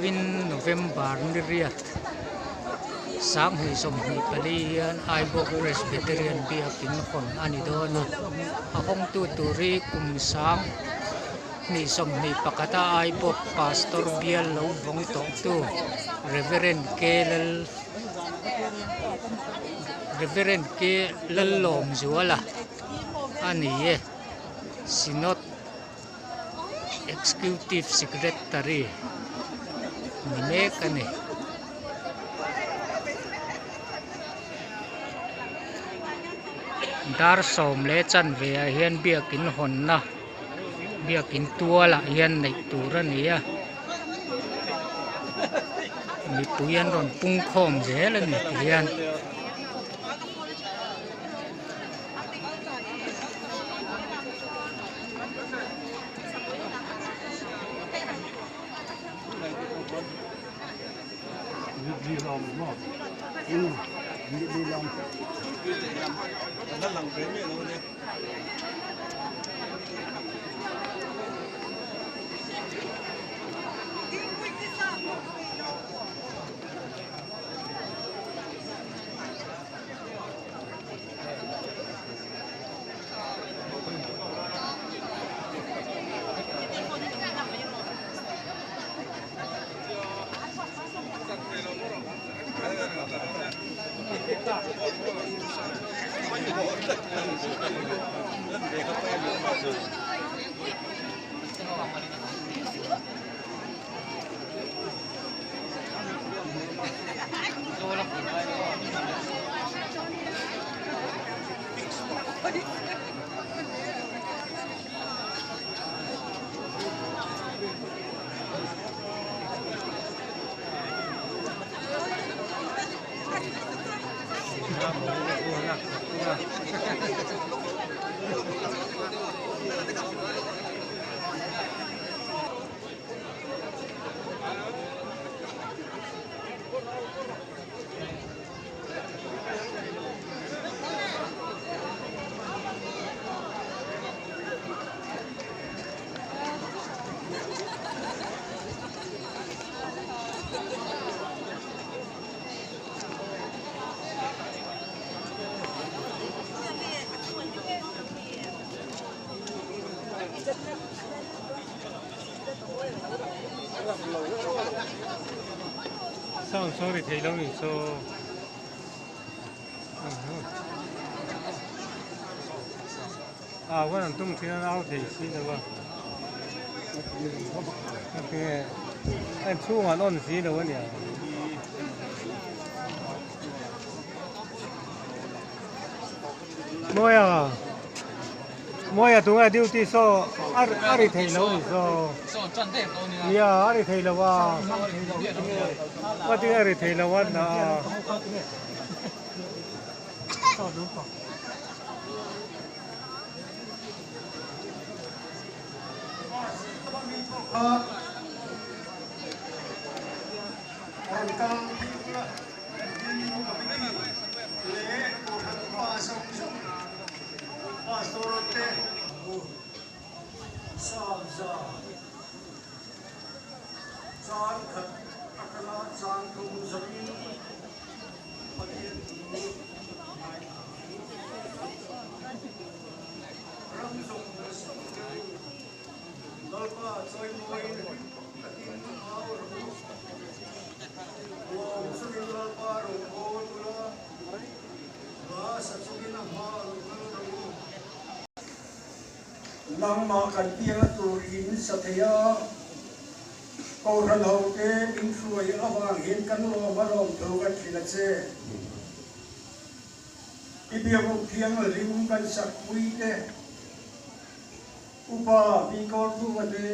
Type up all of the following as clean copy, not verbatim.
Vawiin November ni riat 2024 hian Aibawk Presbyterian Biakin hawn a ni dawn a, a hawngtu tur hi kum 2021 a Aibawk Pastor bial lo vawng tawhtu Reverend K Lal Reverend K Lallawmzuala a ni e Synod. Executive Secretary ni mek a ni. Dar 10:15 ah hian biakin hawnna biakin tual ah hian neih tur a ni a mipui an rawn pung khawm zel a ni ti hian. Sound sorry thei lo ni so a wan an tum thin an au thei si lo a an chhungah an on si lo a nia. Mawia Mawia tunge duty saw a ri thei lo ni saw nia a ri thei lo a ngatinge a ri thei lo a na a. Nangmah kan pianga tur in sa thei a, Kohhran hote min hruai avang hian kan lawm a lawm tho kan hrilh a che. I biakuk thianghlim kan sakpui te, Upa Bikawrthunga te,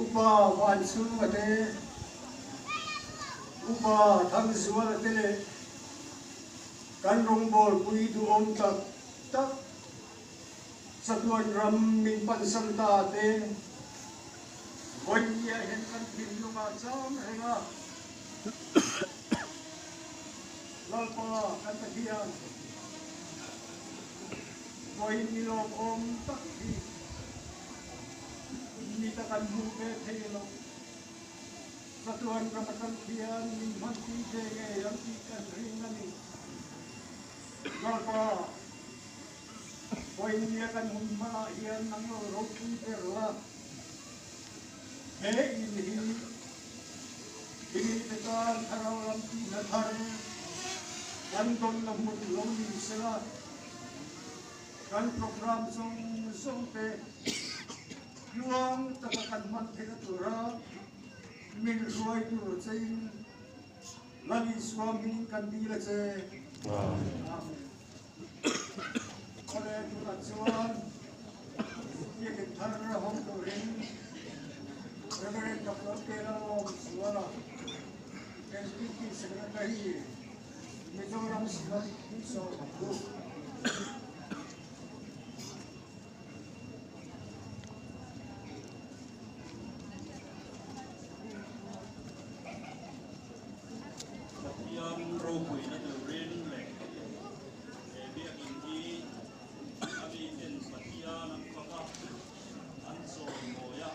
Upa Vanchhunga te, Upa Thangzuala te leh kan rawngbawlpui duhawm tak tak chatuan ram min pansan ta te vawinia hian kan thinlungah chang reng a, Lalpa kan Pathian vawiin ni lawmawm tak hi. Mi ta kan hmuh ve thei lo. Chatuan ram atang khian min hmanpui ve ngei ang tih kan ring a ni. Lalpa, vawinia kan hun hmanah hian nang lo ropui ber la, he in hi i mite tan thlarau lam tihna thar kan dawnna hmun lo ni sela, kan programme zawng zawng te tluang taka kan hman theihna tura min hruai tur chein Lal Isua hmingin kan dil a che. Amen. Khawle tunah chuan biakin thar a hawng turin Reverend Doctor Kelalawm Zuala, SBP Secretary, Mizoram Synod sawm ang u. Pathian ropuina turin leh he biakinn hi a miten Pathian an fak a, an chawimawi a,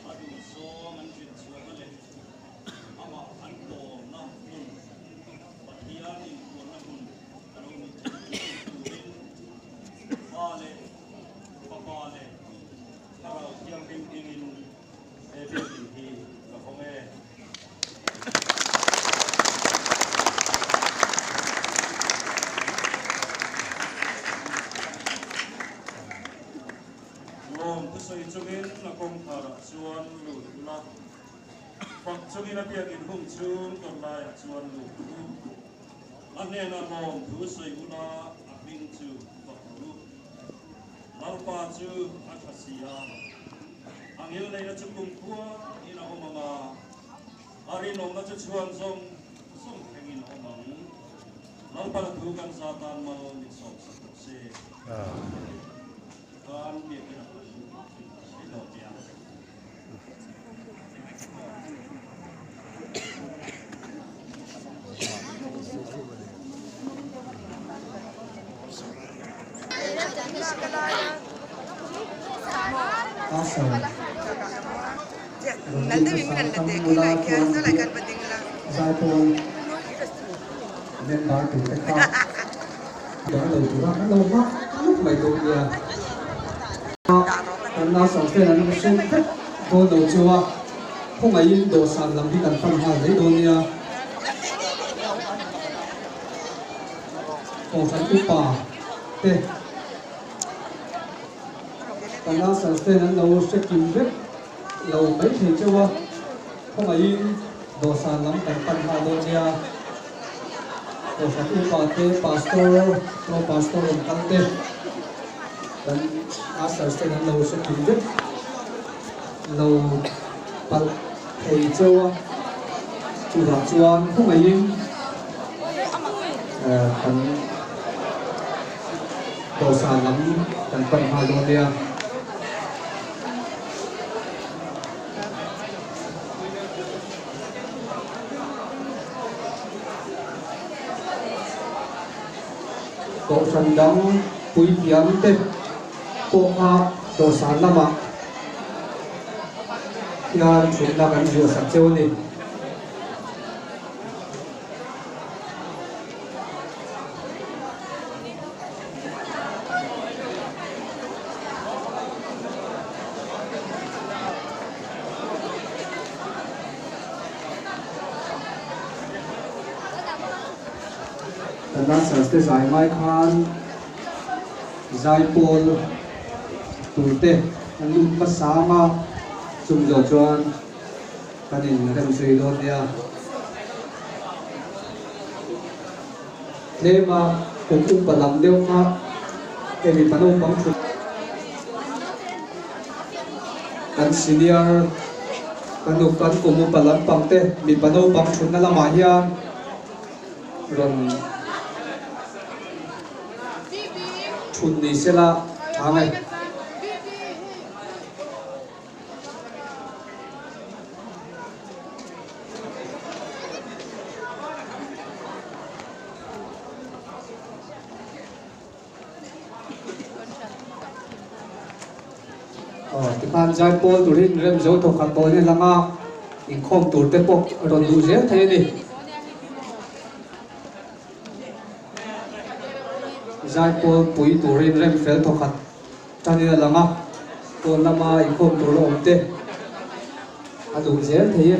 a duhzawng an rinchhuahna leh amah an dawrna hmun, Pathian inpuanna hmun a lo ni thei ngei turin Pa leh Fapa leh Thlarau Thianghlim hmingin he biakinn hi ka hawng e. Lawm thusawi chungin a kawngkharah chuan lut ula, fak chungin a biakinn hung chhung tawn laiah chuan lut u. A hnenah lawm thu sawi ula a hming chu fak ru. Lalpa chu a tha si a, a ngilneihna chu kumkhua in a awm ang a, a rinawmna chu chhuan zawng zawng thlengin a awm ang. Lalpana thu kan za tan mal min sawm sak rawh se. Kan biakin a kan i dawn nia. Member turte kha dang lo tura kan lo hma lup mai dawn nia. Kan nau ten an sum vek dawn lo chu a, khawngaihin dawhsan lam hi kan pan nghal mai dawn nia. Kohhran upa te kan nau ten an lo hre kim vek lo mai thei cheu a, khawngaihin dawhsan lam kan pan nghal dawn nia. Kohhran upa te, pastor, pro pastor rawn kal te, kan ushers ten an lo hre kim vek lo palh thei cheu a, chuvang chuan khawngaihin kan dawhsan lam kan pan nghal dawn nia. Kohhran dang puithiam te pawh kha dawhsan lamah hian thutna kan zuahsak cheu a ni. Kan dancers te zai ngai khan zai pawl tur te an lut hmasa ang a, chumi zawh chuan kan in rem zui dawn nia. Tlem a kum upa lam deuh kha hei mipa naupang thut kan senior kan uk kan kum upa lampang te mipa naupang thutna lamah hian rawn thut ni sela tha nge. Aw tikhan zaipawl turin rem zo thawk khat tawh in a lang a. Inkhawm tur te pawh a rawn duh zel thei a ni. Zaipawl pui turin rem fel thawkhat tanin a lang a, pawn lama inkhawm tur la awm te a duh zel thei e.